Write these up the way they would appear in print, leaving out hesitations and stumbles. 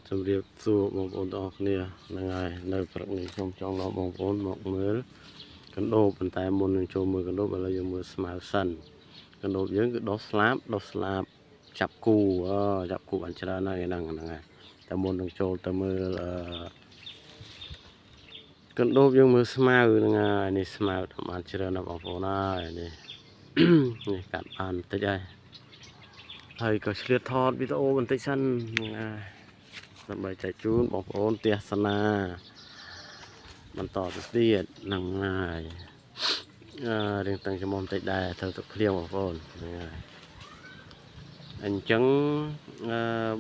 ជំរាបសួរបងប្អូនទាំងអស់គ្នាហ្នឹងហើយនៅព្រឹកនេះខ្ញុំចង់នាំបងប្អូនមកមើលកណ្ដូបប៉ុន្តែមុននឹងចូលមើលកណ្ដូបឥឡូវយើងមើលស្មៅសិនកណ្ដូបយើងគឺដុះស្លាបដុះស្លាបចាប់គូចាប់គូបានច្រើនហើយហ្នឹងហ្នឹងហើយតែមុននឹងចូលទៅមើលអឺកណ្ដូបយើងមើលស្មៅហ្នឹងហើយនេះស្មៅបានច្រើនណាស់បងប្អូនហើយនេះនេះកាត់បានបន្តិចហើយហើយក៏ឆ្លៀតថតវីដេអូបន្តិចសិនហ្នឹងហើយដើម្បីចែកជូនបងប្អូនទស្សនាបន្តទៅទៀតហ្នឹងហើយរៀងតឹងចំមុំបន្តិចដែរត្រូវទឹកភ្លៀងបងប្អូនហ្នឹងហើយអញ្ចឹង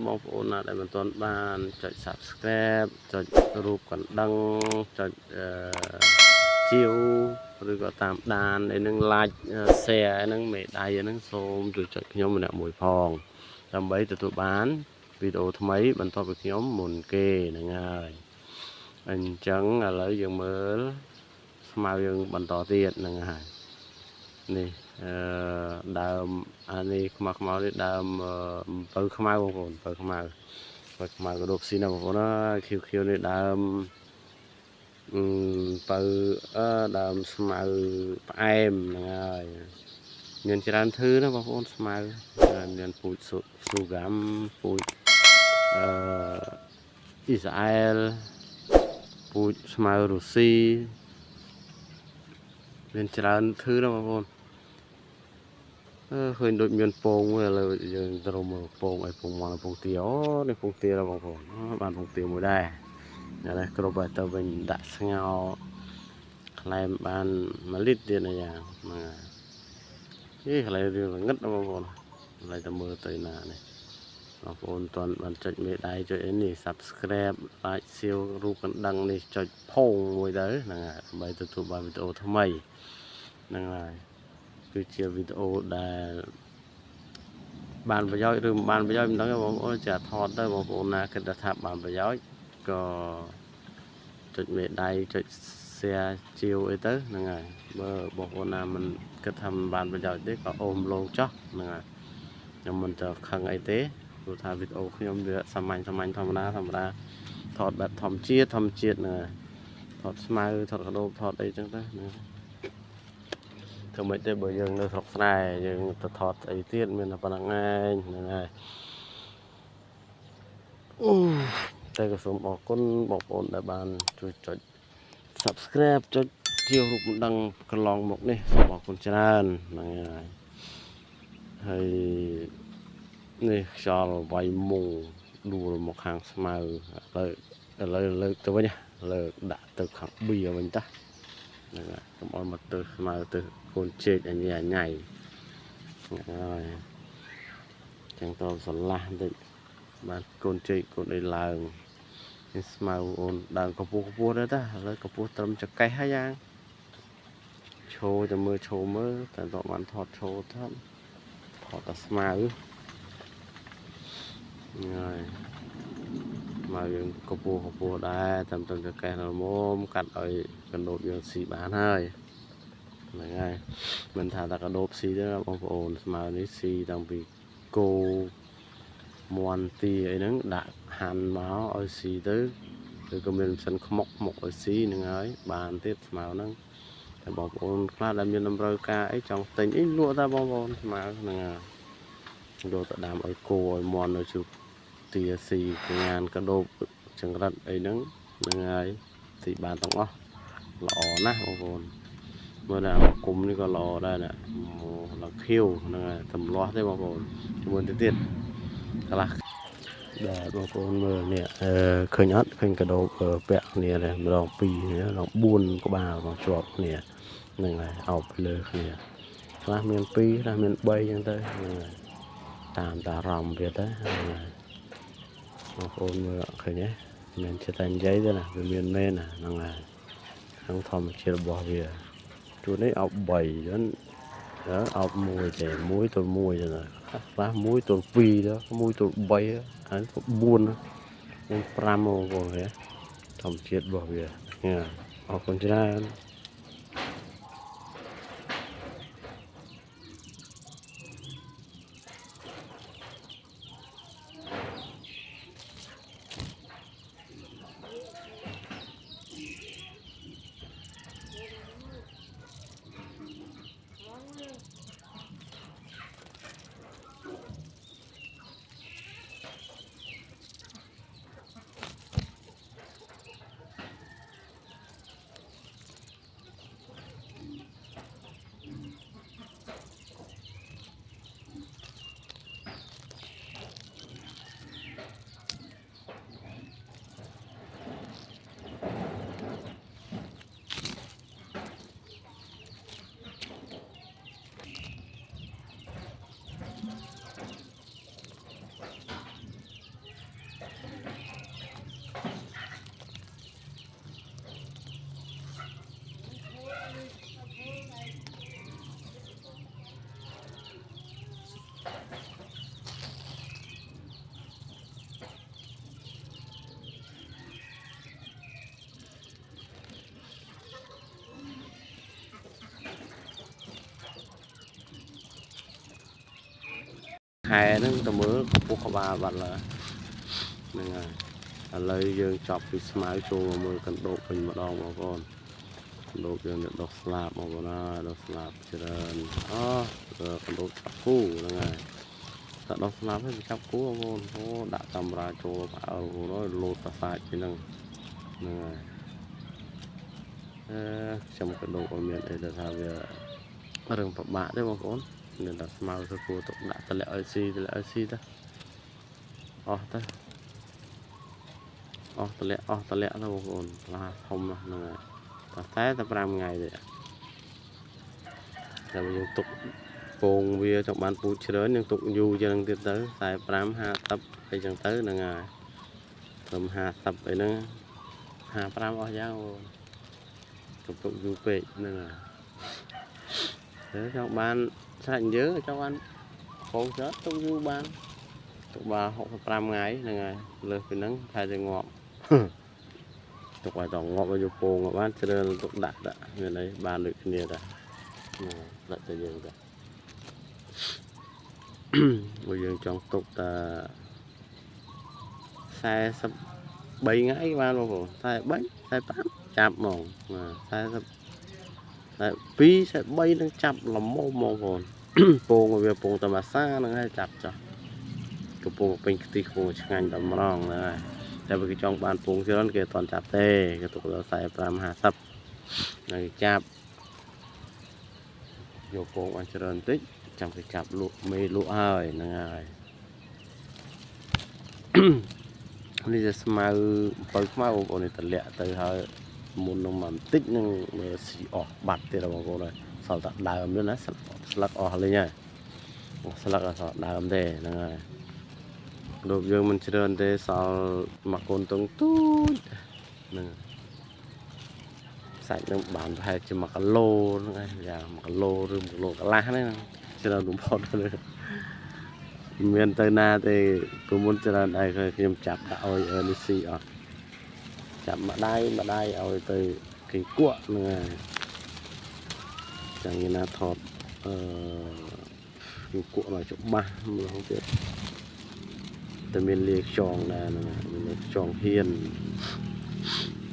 បងប្អូនណាដែលមិនទាន់បានចុច Subscribe ចុចរូបកណ្ដឹងចុចជាវឬក៏តាមដានអីហ្នឹង like share ហ្នឹងមេដៃហ្នឹងសូមជួយចុចខ្ញុំម្នាក់មួយផងដើម្បីទទួលបានវីដេអូថ្មីបន្តពីខ្ញុំមុនគេហ្នឹងហើយអញ្ចឹងឥឡូវយើងមើលស្មៅយើងបន្តទៀតហ្នឹងហើយនេះដើមអានេះខ្មៅខ្មៅនេះដើមអំពៅខ្មៅបងប្អូនអំពៅខ្មៅអំពៅខ្មៅក៏ដូបស៊ីណាបងប្អូនអើយខៀវខៀវនេះដើមអំពៅដើមស្មៅផ្អែមហ្នឹងហើយមានច្រើនធឺណាបងប្អូនស្មៅមានពូជស៊ូហ្គាំពូជអឺអ៊ីស្រាអែលពូជស្មៅរុស្ស៊ីមានច្រើនធឺណាបងប្អូនឃើញដូចមានពងមួយឥឡូវយើងទៅមើលពងអីពងមកពងទាអូនេះពងទាបងប្អូនបានពងទាមួយដែរនេះគ្រប់ហើយទៅវិញដាក់ស្ងោក្លែមបាន1លីត្រទៀតណាយ៉ាងហ្នឹងហើយនេះកន្លែងរឿងងឹតបងប្អូនឥឡូវទៅមើលទៅណានេះបងប្អូនទាន់បានចុចមេដៃចុចអីនេះ Subscribe like share រូបកណ្ដឹងនេះចុចផោងមួយទៅហ្នឹងហើយដើម្បីទទួលបានវីដេអូថ្មីហ្នឹងហើយគឺជាវីដេអូដែលបានប្រយោជន៍ឬមិនបានប្រយោជន៍មិនដឹងទេបងប្អូនចាថតទៅបងប្អូនណាគិតថាបានប្រយោជន៍ក៏ចុចមេដៃចុច share ជាវអីទៅហ្នឹងហើយបើបងប្អូនណាមិនគិតថាមិនបានប្រយោជន៍ទេក៏អូមលោចោះហ្នឹងហើយខ្ញុំមិនទៅខឹងអីទេព្រោះថាវីដេអូខ្ញុំវាសាមញ្ញសាមញ្ញធម្មតាធម្មតាថតបែបធម្មជាតិធម្មជាតិហ្នឹងហើយថតស្មៅថតកដោបថតអីចឹងទៅហ្នឹងធ្វើម៉េចទេបើយើងនៅស្រុកស្រែយើងទៅថតអីទៀតមានតែប៉ុណ្្នឹងឯងហ្នឹងហើយអូតែក៏សូមអរគុណបងប្អូនដែលបានជួយចុច Subscribe ចុចជារូបមិនដឹងកន្លងមកនេះសូមអរគុណច្រើនហ្នឹងហើយហើយនេះខ្យល់វាយមុងដួលមកខាងស្មៅឥឡូវលើកទៅវិញលើកដាក់ទៅខាងបៀវិញតាហ្នឹងហើយកុំឲ្យមកទៅស្មៅទៅកូនជែកអញញ៉ៃហ្នឹងហើយចឹងតស្រឡះបន្តិចបាទកូនជែកកូនអីឡើងនេះស្មៅអូនដើមកម្ពស់កម្ពស់ដែរតាឥឡូវកម្ពស់ត្រឹមចកេះហើយយ៉ាងឈោទៅមើលឈោមើលតែតបានថតឈោថតថតតែស្មៅហើយមកយើងកម្ពស់កម្ពស់ដែរតាមត្រឹមចកេះដល់មុំកាត់ឲ្យកណ្ដូបយើងស៊ីបានហើយហ្នឹងហើយមិនថាតែកណ្ដូបស៊ីទេបងប្អូនស្មៅនេះស៊ីតាំងពីគោមន់ទាអីហ្នឹងដាក់ហាន់មកឲ្យស៊ីទៅឬក៏មានម៉ាស៊ីនខ្មុកខ្មុកឲ្យស៊ីហ្នឹងហើយបានទៀតស្មៅហ្នឹងតែបងប្អូនខ្លះដែលមានតម្រូវការអីចង់ទិញអីលក់តាបងប្អូនស្មៅហ្នឹងហើយយកទៅដាំឲ្យគោឲ្យមន់ឲ្យជ្រូកទាស៊ីកញ្ញានកដូបចង្រិតអីហ្នឹងហ្នឹងហើយស៊ីបានទាំងអស់ល្អណាស់បងប្អូនមើលដល់គុំនេះក៏ល្អដែរណាដល់ខៀវហ្នឹងហើយទម្លាស់ទេបងប្អូនជាមួយទៅទៀតកន្លះបាទបងប្អូនមើលនេះឃើញអត់ឃើញកដោបពាក់គ្នានេះម្ដង2នេះម្ដង4ក្បាលមកជាប់គ្នាហ្នឹងហើយអោបលើគ្នាខ្លះមាន2ខ្លះមាន3អញ្ចឹងទៅហ្នឹងហើយតាមតារម្មណ៍វាទៅហ្នឹងហើយបងប្អូនមើលឃើញទេមិនចេះតែនិយាយទេណាវាមានមែនណាហ្នឹងហើយក្នុងធម្មជាតិរបស់វាជួននេះអោប3ចឹងអោប1ទេ1ទល់1ចឹងខ្លះ1ទល់2ទៅ1ទល់3ហើយ4និង5បងប្អូនទេធម្មជាតិរបស់វាអរគុណច្រើន ខែហ្នឹងទៅមើលកម្ពស់ក្បាលបាត់ឡើយហ្នឹងហើយឥឡូវយើងចប់ពីស្មៅចូលមកមើលកណ្ដូបវិញម្ដងបងប្អូនកណ្ដូបយើងដុះស្លាបបងប្អូនហើយដុះស្លាបច្រើនអូកណ្ដូបចាប់គូហ្នឹងហើយតែដុះស្លាបហើយវាចាប់គូបងប្អូនអូដាក់កាមេរ៉ាចូលផ្អើលបងប្អូនអើយលោតប្រសាចពីហ្នឹងហ្នឹងហើយអឺខ្ញុំកណ្ដូបអត់មានអីដែលថាវារឿងពិបាកទេបងប្អូនមានតែស្មៅទៅគួរទុកដាក់តម្លាក់ឲ្យស៊ីតម្លាក់ឲ្យស៊ីទៅអស់ទៅអស់តម្លាក់អស់តម្លាក់ទៅបងប្អូនផ្លាធំណាស់ហ្នឹងហើយតែតែ5ថ្ងៃទេតែយើងទុកពងវាចង់បានពូជច្រើនយើងទុកយូរជាងទៀតទៅ45 50អីចឹងទៅហ្នឹងហើយត្រឹម50អីហ្នឹង55អស់យ៉ាងបងប្អូនទុកយូរពេកហ្នឹងហើយតែចង់បានសាច់យើងចង់បានពងច្រើនទុកយូរបានទុកបាន65ថ្ងៃហ្នឹងហើយលើសពីហ្នឹងថាจะងាប់ទុកឲ្យតងាប់ឲ្យយកពងបានច្រើនទុកដាក់ដាក់មានអីបានដូចគ្នាដែរដាក់ទៅយើងដែរបើយើងចង់ទុកតែ43ថ្ងៃបានបងប្អូន43 45ចាប់ហ្មង40 42 43នឹងចាប់ល្មមបងប្អូនពងវាពងតែមួយសាហ្នឹងហើយចាប់ចោះកំពុងពេញខ្ទិះកំពុងឆ្ងាញ់ដល់ម្ដងហ្នឹងហើយតែបើគេចង់បានពងច្រើនគេអត់ទាន់ចាប់ទេគេទុកដល់45 50ហើយចាប់យកពងបានច្រើនបន្តិចចាំគេចាប់លក់មេលក់ហើយហ្នឹងហើយនេះជាស្មៅអំពៅខ្មៅបងប្អូននេះតម្លាក់ទៅហើយមុននឹងមកបន្តិចនឹងមើលស៊ីអស់បាត់ទៀតបងប្អូនហើយសល់តែដើមនេះណាស្លឹកអស់លេងហើយស្លឹកអត់សល់ដើមទេហ្នឹងហើយដូចយើងមិនច្រើនទេសល់មួយកូនតុងទូចហ្នឹងសាច់នឹងបានប្រហែលជា1គីឡូហ្នឹងឯងយ៉ាង1គីឡូឬ1គីឡូកន្លះហ្នឹងច្រើនបំផុតមានទៅណាទេព្រោះមុនច្រើនដែរខ្ញុំចាប់ដាក់ឲ្យនេះស៊ីអស់ចាប់ម្ដាយម្ដាយឲ្យទៅគេគក់ហ្នឹងហើយចាំគេណាថតអឺគេគក់មកច្បាស់ម្លងទៀតតែមានលាខ្យងដែរហ្នឹងមានលាខ្យងហ៊ាន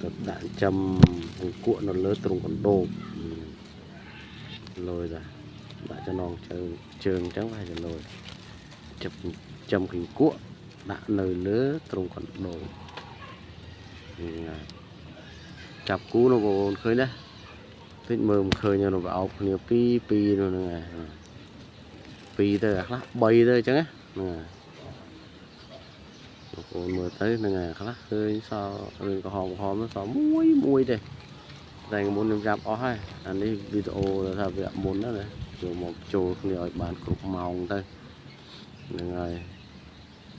ទៅដាក់ចំគក់នៅលើទ្រង់កណ្ដូបលយតាដាក់ចំណងជើងជើងអញ្ចឹងប្រហែលជាលយចំគង្គក់ដាក់នៅលើទ្រង់កណ្ដូបហ្នឹងហើយចាប់គូនោះបងប្អូនឃើញទេតិចមើលមិនឃើញនៅប្រអប់គ្នា2 2នោះហ្នឹងហើយ2ទៅខ្លះ3ទៅអញ្ចឹងណាហ្នឹងហើយបងប្អូនមើលទៅហ្នឹងហើយខ្លះឃើញសល់រឿងក្រហមក្រហមសល់មួយមួយទេតែមុនខ្ញុំចាប់អស់ហើយអានេះវីដេអូថាវាមុនណាចូលមកចូលគ្នាឲ្យបានគ្រប់ម៉ោងទៅហ្នឹងហើយ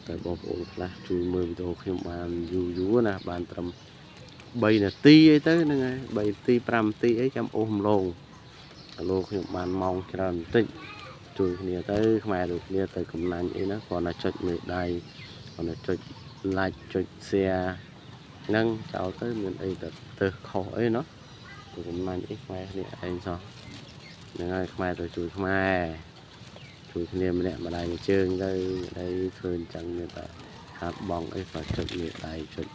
តែបងប្អូនខ្លះជួយមើលវីដេអូខ្ញុំបានយូរយូរណាបានត្រឹម3នាទីអីទៅហ្នឹងហើយ3នាទី5នាទីអីចាំអូសម្លងឥឡូវខ្ញុំបានម៉ោងច្រើនបន្តិចជួយគ្នាទៅខ្មែរដូចគ្នាទៅកំណាញ់អីណាគ្រាន់តែចុចមេដៃគ្រាន់តែចុច like ចុច share ហ្នឹងចោលទៅមានអីទៅទៅខុសអីណោះទៅកំណាញ់អីខ្មែរគ្នាឯងសោះហ្នឹងហើយខ្មែរទៅជួយខ្មែរជួយគ្នាម្នាក់ម្ដាយមួយជើងទៅអីធ្វើអញ្ចឹងមានតែហាត់បងអីក៏ចុចមេដៃចុច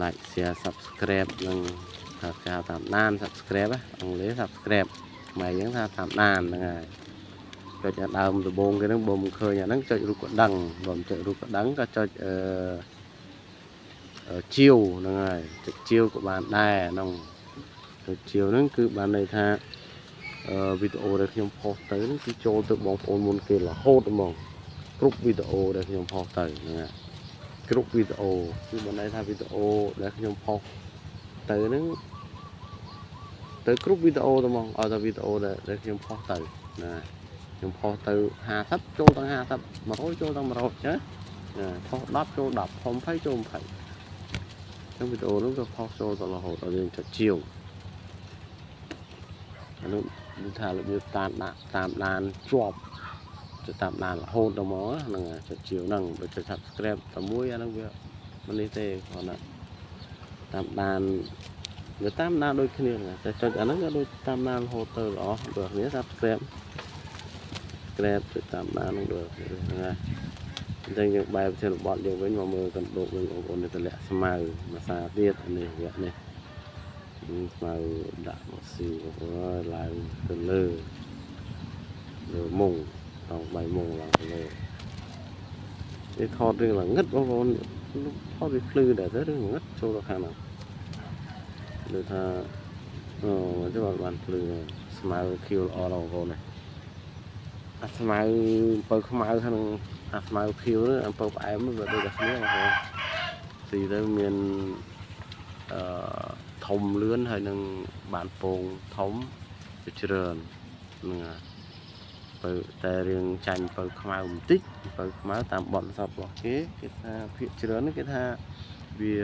like share subscribe និងថាគេហៅតាមដាន subscribe អង់គ្លេស subscribe ខ្មែរយើងថាតាមដានហ្នឹងហើយចុចដើមដំបូងគេហ្នឹងបើមិនឃើញអាហ្នឹងចុចរូបកដឹងបើមិនចុចរូបកដឹងក៏ចុចអឺជាវហ្នឹងហើយចុចជាវក៏បានដែរហ្នឹងចុចជាវហ្នឹងគឺបានន័យថាអឺវីដេអូដែលខ្ញុំផុសទៅហ្នឹងគឺចូលទៅបងប្អូនមុនគេរហូតហ្មងគ្រប់វីដេអូដែលខ្ញុំផុសទៅហ្នឹងហើយគ្រប់វីដេអូគឺបានន័យថាវីដេអូដែលខ្ញុំផុសទៅហ្នឹងទៅគ្រប់វីដេអូទៅហ្មងឲ្យតែវីដេអូដែលខ្ញុំផុសទៅណាខ្ញុំផុសទៅ50ចូលទាំង50 100ចូលទាំង100ចឹងណាផុស10ចូល10ផុស20ចូល20ចឹងវីដេអូនោះក៏ផុសចូលទៅរហូតដល់យើងចុចជាវអានោះនិយាយថារបៀបតាមដាក់តាមដានជាប់ចុចតាមដានរហូតដល់មកហ្នឹងចុចជាវហ្នឹងបើចុច subscribe តែមួយអាហ្នឹងវាមិននេះទេគ្រាន់តែតាមដានវាតាមដានដូចគ្នាតែចុចអាហ្នឹងក៏ដូចតាមដានរហូតទៅល្អដូចគ្នា subscribe Subscribe ចុចតាមដាននឹងដូចហ្នឹងហើយអញ្ចឹងយើងបែរប្រធានបទយើងវិញមកមើលកណ្ដូបវិញបងប្អូននេះតម្លាក់ស្មៅមួយសាទៀតនេះវគ្គនេះស្មៅដាក់មកស៊ីបងប្អូនអើយឡើងទៅលើលើមុងតង់3មុងឡើងទៅលើនេះថតរឿងឡើងងឹតបងប្អូនថតវាភ្លឺដែរទៅរឿងងឹតចូលទៅខាងហ្នឹងដូចថាអូទៅអត់បានភ្លឺស្មៅខៀវល្អដល់បងប្អូននេះអាស្មៅអំពៅខ្មៅក្នុងអាស្មៅខៀវនេះអំពៅផ្អែមវាដូចតែគ្នាបងប្អូនស៊ីទៅមានអឺធំលឿនហើយនឹងបានពងធំជាច្រើនហ្នឹងហើយបើតែរឿងចាញ់អំពៅខ្មៅបន្តិចអំពៅខ្មៅតាមបទពិសោធន៍របស់គេគេថាភាគច្រើនគេថាវា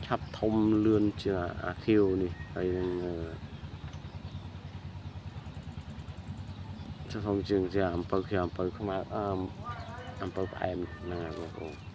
ឆាប់ធំលឿនជាងអាខៀវនេះហើយនឹងធំជាងជាអំពៅខៀវអំពៅខ្មៅអឺអំពៅផ្អែមហ្នឹងហើយបងប្អូន។